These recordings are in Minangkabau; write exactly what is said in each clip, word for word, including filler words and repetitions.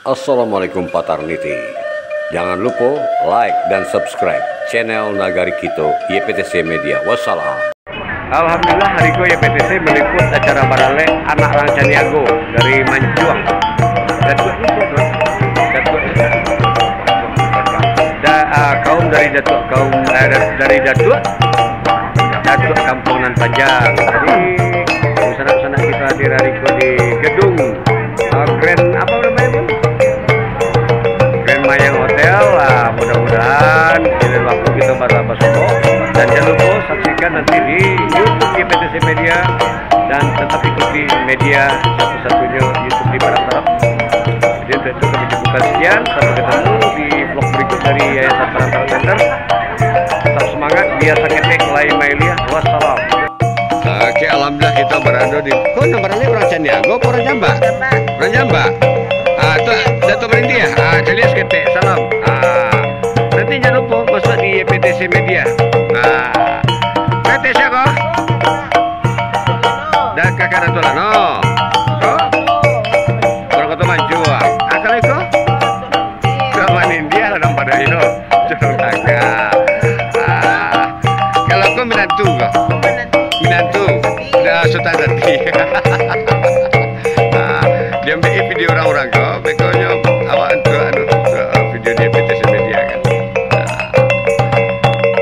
Assalamualaikum Patarniti. Jangan lupa like dan subscribe channel Nagari Kito Y P T C Media. Wassalam. Alhamdulillah, hari ko Y P T C meliput acara baralek anak Rang Caniago dari Mancuang. Datuak ni siapa? Datuak ni. Da-, ah, kaum dari Datuak, kaum, eh, da-, dari Datuak, Datuak Kampuang Nan Panjang. Jadi, sanak-sanak kita hadir hari ko di gedung, ah, Grand, apa namanya tu? Grand Mayang Hotel. Ah, mudah-mudahan di lain waktu kita bara-, basomok. Dan jangan lupa saksikan nanti di YouTube Y P T C Media dan tetap ikuti media satu-satunya YouTube di Padang Tarok. Jadi untuk itu kami cukupkan sekian. Sampai ketemu di vlog berikut dari Yayasan Padang Tarok Center. Tetap semangat, biasa ketek, lai mailiah. Wassalam. Oke, alhamdulillah kita berada di, kok nama baralek urang Caniago apa urang Jambak? Jambak. Urang Jambak. Ah, tu Datuk Berindi ya? Ah, caliak saketek. Salam. Ah, nanti jangan lupa masuk di Y P T C Media. Ah, P T C ko? Dan kakak Datuk Lano. Ko? Urang Koto Mancuang. Ah, kalau iko? Ka Manindia lah nampak dari tu. Curang tangan. Ah, kalau ko minantu ko? Minantu. Dah Sultan Sati. Ah, diambil video orang-orang ko, bekonyo awak tu anu, ah, video di P T C Media kan. Ah.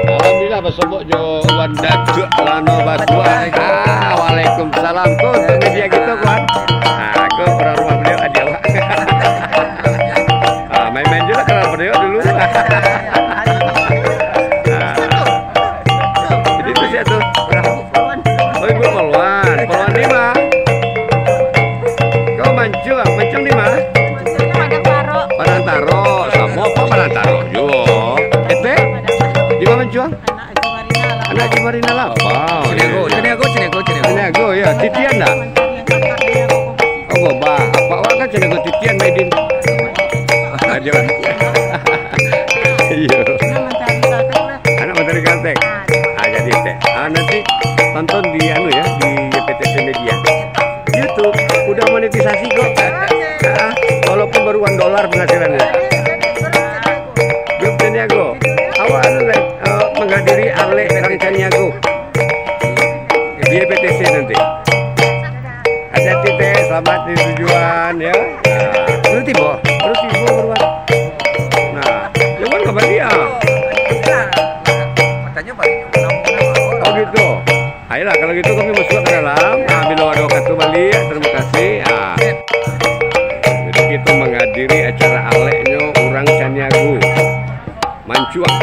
Alhamdulillah, basobok jo Wan Datuak Lano Batuah. Ah, waalaikumsalam. Ko untuk media kito, Wan. Ah, ko urang rumah baliau, adik awak. Ah, main-main je lah kalau pada dulu. Ah. Jadi tu siap tu. Oh, ibu Palwan. Palwan di ma? Kau Mancuang. Mancuang di ma? Padang Tarok. Padang Tarok. Samo apa Padang Tarok juo? Ete? Di ma Mancuang? Anak Haji Marina lah. Anak Haji Marina lah. Apa? Caniago, Caniago, Caniago, Caniago. Caniago, ya. Titian dah? Oh, Gobah. Apa awak kan Caniago Titian, Maidin? Aja. Iya. Anak Matahari Kalteng. Ah, jadi teh. Ah, nanti tonton di anu ya, di Y P T C Media. YouTube udah monetisasi kok. Ah, walaupun baru uang dolar penghasilannya. Grup Caniago. Awak anu, eh, menghadiri alek Rang Caniago di Y P T C nanti. Hati-hati teh, selamat di tujuan ya. Nah, baru tiba, baru tiba baru. Nah, jangan kabar dia. Katanya balik. Oh gitu. Ayolah, kalau gitu kami masuk ke dalam. Ah, bila ada waktu balik, terima kasih. Ah. Jadi kita menghadiri acara aleknya orang Caniago. Mancuang.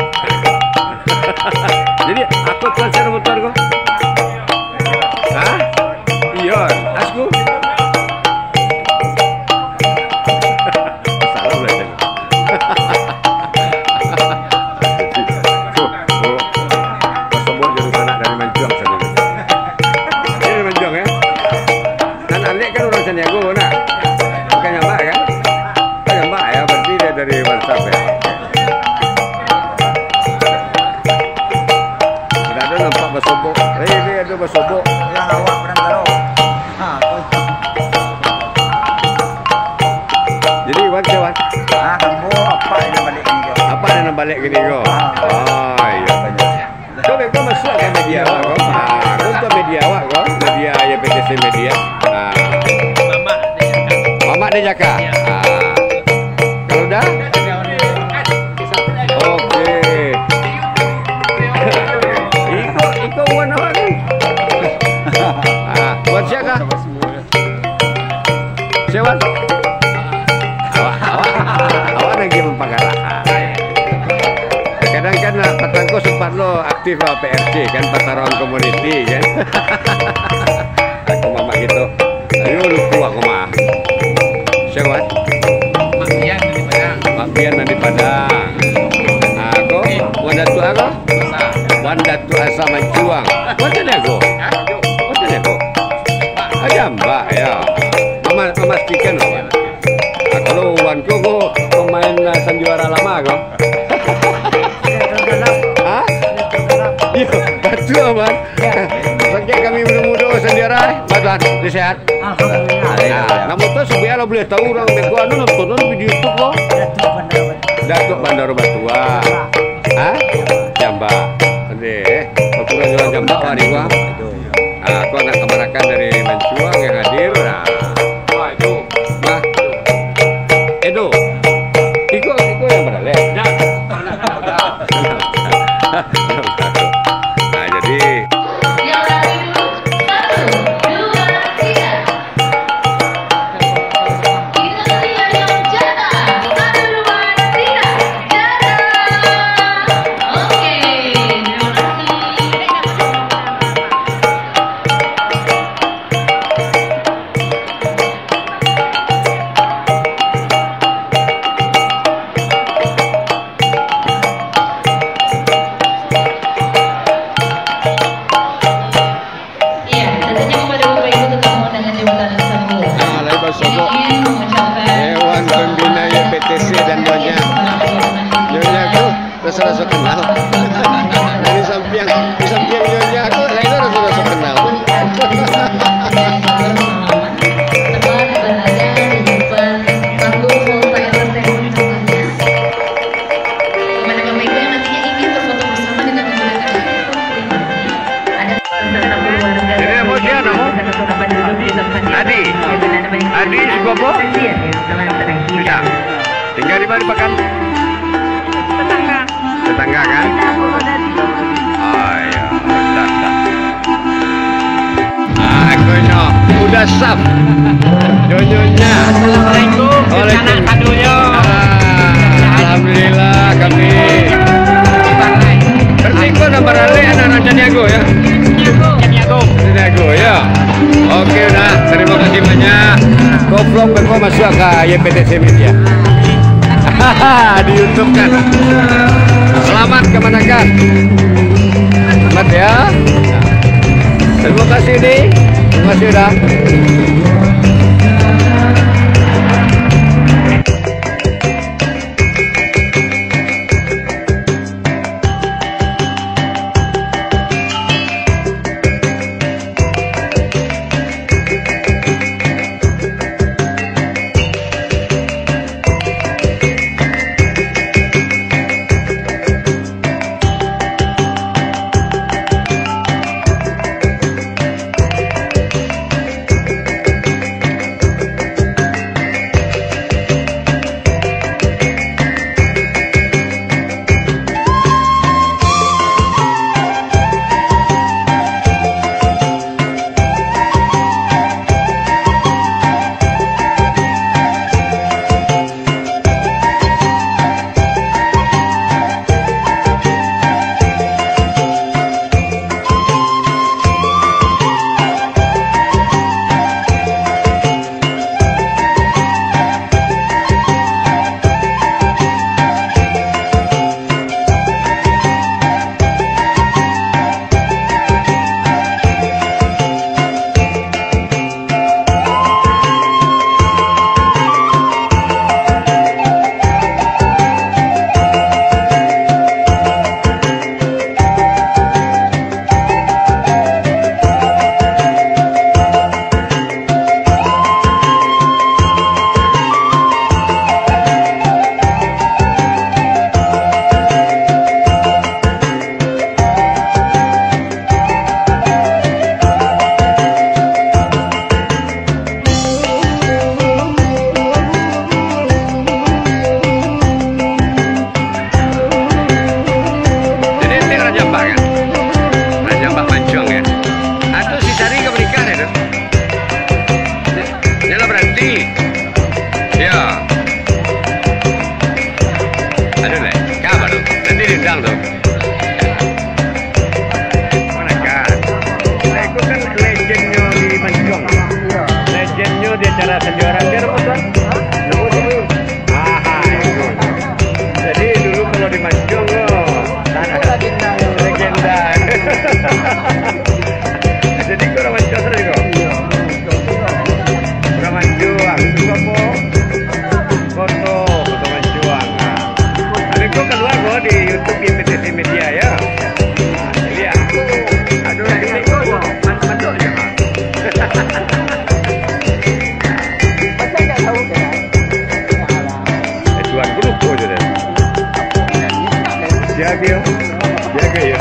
Jadi, apa tuan saya motor ko? Hah? Iya, asku. Salah belajar. Tuh, tuh. Pas semua jadi sanak dari Mancuang sana. Ini dari Mancuang ya. Nan alek kan urang Caniago, nak? Bukan Jambak kan? Bukan Jambak ya, berarti dia dari Bansap ya. Tidak ada nampak basobok. Eh, ini ada basobok. Yang awak pernah taruh. Ha, tu. Jadi, Wan, siapa? Ah, ambo apa yang balik ni, kau? Apa yang balik gini, kau? Ah. Oh, iya. Kau beko masuk ke media awak, kau? Ah, kau ke media awak, kau? Media Y P T C Media. Ah. Mamak Dejaka. Mamak Dejaka. Iya. Ah. Kalau dah? Oke. Iko, iko wan awak ni. Ah, wan sia kah? Sia wan? Awak, awak, awak lagi mampagarahan. Kadang kan, ah, patang ko sempat lo aktif, ah, P R C kan, Pataruang Community kan. Aku mamak gitu. Ayo lupa aku mah. Sia wan? Mak Bian dari Padang. Mak Bian dari Padang. Ah, ko? Wan Datuak ko? Asa. Wan Datuak Asa Mancuang. Wan Caniago? Hah? Wan Caniago? Ah, Jambak, ya. Mama-, memastikan, Wan. Ah, kalau Wan ko, ko pemain, ah, sandiwara lama ko. Hah? Iya, betul, Wan. Sakik kami mudo-mudo sandiwara, eh. Batu Sehat? Alhamdulillah. Nah, namo tu, supaya lah buliah tahu urang beko anu nonton di YouTube lo. Datuk Bandaro Batua. Datuk Bandaro Batua. Ha? Jambak. Ade, eh. Bakurang jualan jambak, wak, di gua. Ah, tu anak kamanakan dari Mancuang yang hadir. Nah. Wah, itu. Nah. Edo. Iko, iko yang badalek. Nah, jadi. Yang rapi dulu. Satu, dua, tiga. Kita lihat yang jatah. Satu, dua, tiga. Jatah. Oke, terima kasih. Iya, tentunya kepada Bapak Ibu tetamu undangan jabatan tersebut. Ah, lai basogok. Ingin mengucapkan Dewan Pembina Y P T C dan Nyonya. Nyonya tu rasa-rasa kenal. Dari sampiang, di sampiang Nyonya tu, lai rasa-rasa kenal. Tepat berada di depan panggung Volta Entertainment tentunya. Kepada Bapak Ibu yang nantinya ingin berfoto bersama dengan menggunakan handphone pribadi, ada peserta keluarga. Jadi, apa usia kamu? Adi. Adi, siapa? Kasihan ya, telah terakhir. Bisa. Tinggal di mana, Pakan? Tetangga. Tetangga, kan? Ah, iya. Dah, dah. Ah, konyo. Udah saf. Nyonyonya. Assalamualaikum. Waalaikumsalam. Anak sadonyo. Ah, alhamdulillah, kami. Berarti kau nak baralek anak-anak Caniago, ya? Caniago. Caniago, ya. Oke, dah. Terima kasih banyak. Kau vlog, kau masuk ke Y P T C Media. Di YouTube kan. Selamat kamanakan. Selamat ya. Terima kasih, Di. Terima kasih, udah. Jaga ya.